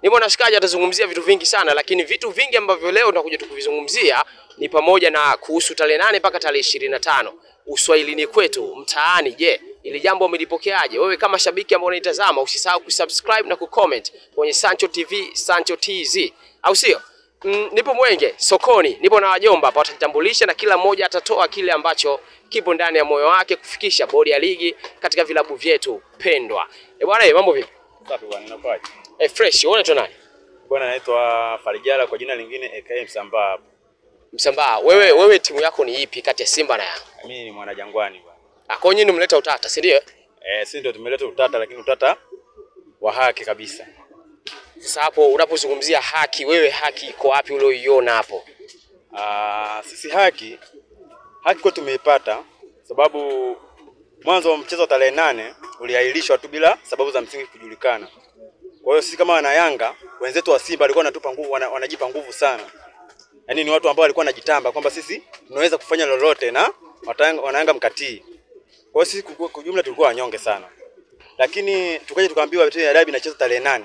Nipo na shikaji atazungumzia vitu vingi sana, lakini vitu vingi ambavyo leo tunakuja tukuvizungumzia ni pamoja na kuhusu tarehe 8 mpaka tarehe 25. Uswahilini kwetu mtaani, je, ili jambo umelipokeaje? Wewe kama shabiki ambao unanitazama, usisahau kusubscribe na kucomment kwenye Sancho TV, Sancho TZ, au sio? Nipo Mwenge sokoni, nipo na wajomba hapa, watajitambulisha na kila mmoja atatoa kile ambacho kipo ndani ya moyo wake kufikisha bodi ya ligi katika vilabu vyetu pendwa. Eh bwana, mambo vipi? Safi bwana, inakuaje? Fresh, wewe unaitwa nani? Bwana naitwa Farijala, kwa jina lingine aka Msambaa. Msambaa, wewe timu yako ni ipi kati ya Simba na Yanga? Mimi ni mwana Jangwani bwana. Ah, kwa nini mleta utata, si ndio? Sisi ndio tumeleta utata, lakini utata wa haki kabisa. Sasa hapo unapozungumzia haki, wewe haki iko wapi ulioiona hapo? Sisi haki kwa tumeipata, sababu mwanzo wa mchezo tarehe 8 uliahirishwa tu bila sababu za msingi kujulikana. Kwa hiyo sisi kama wana Yanga, wenzetu wa Simba walikuwa wanatupa nguvu, wanajipa nguvu sana. Yaani ni watu ambao walikuwa wanajitamba kwamba sisi tunaweza kufanya lolote na wana Yanga mkatii. Kwa hiyo sisi kwa jumla tulikuwa wanyonge sana. Lakini tukaje tukaambiwa timu ya dabi inacheza tarehe 8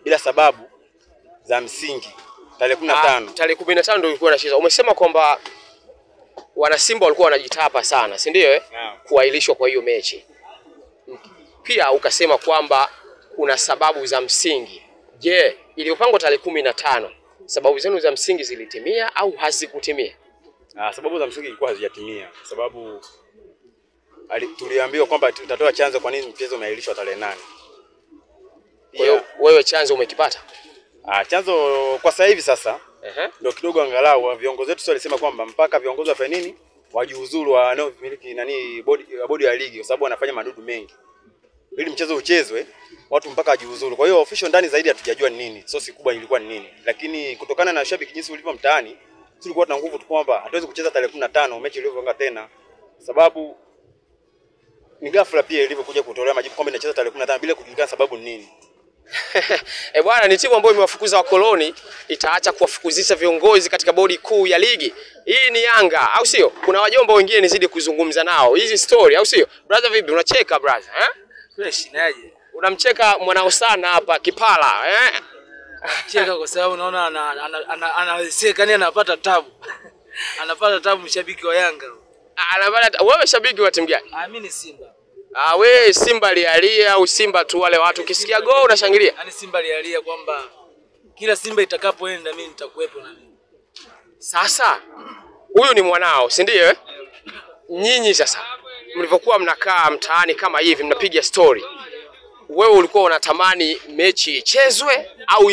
bila sababu za msingi. Tarehe 15. Tarehe 15 ndio ilikuwa inacheza. Umesema kwamba wana Simba walikuwa wanajitapa sana, si ndio? Kuahirishwa kwa hiyo mechi. Pia ukasema kwamba kuna sababu za msingi. Je, iliyopangwa tarehe 15, sababu zenu za msingi zilitimia au hazikutimia? Sababu za msingi ilikuwa hazijatimia. Sababu tuliambiwa kwamba tutatoa chanzo kwa nini mchezo umeahirishwa tarehe 8. Kwa hiyo wewe chanzo umekipata? Chanzo kwa sasa hivi sasa ndio kidogo angalau viongozi wetu walisema kwamba mpaka viongozi wafanye nini? Wajiuzuru wanaomiliki nani bodi ya ligi, kwa sababu wanafanya madudu mengi. Ili mchezo uchezwe watu mpaka wajiuzuru. Kwa hiyo official ndani zaidi hatujajua ni nini, sosi kubwa ilikuwa ni nini. Lakini kutokana na shabiki jinsi ulivyo mtaani, tulikuwa tuna nguvu tu kwamba hatuwezi kucheza tarehe 15 mechi iliyopanga tena. Sababu ni ghafla pia ilivyokuja kutolea majibu kwamba inacheza tarehe 15 bila kujulikana sababu ni nini. Bwana, ni timu ambayo imewafukuza wakoloni, itaacha kuwafukuzisha viongozi katika bodi kuu ya ligi. Hii ni Yanga, au sio? Kuna wajomba wengine nizidi kuzungumza nao hizi story, au sio? Brother vipi, unacheka brother? Fresh naje. Unamcheka mwanao sana hapa Kipala, Cheka kwa sababu unaona anawezeka, yani anapata tabu. Anapata tabu mshabiki wa Yanga. Anapata. Wewe shabiki wa timu gani? Mimi ni Simba. We Simba lialia au Simba tu wale watu ukisikia go unashangilia? Yaani Simba lialia kwamba kila Simba itakapoenda mimi nitakuwepo na mimi. Sasa huyu ni mwanao, si ndio? Nyinyi sasa mlivyokuwa mnakaa mtaani kama hivi mnapiga story, wewe ulikuwa unatamani mechi ichezwe au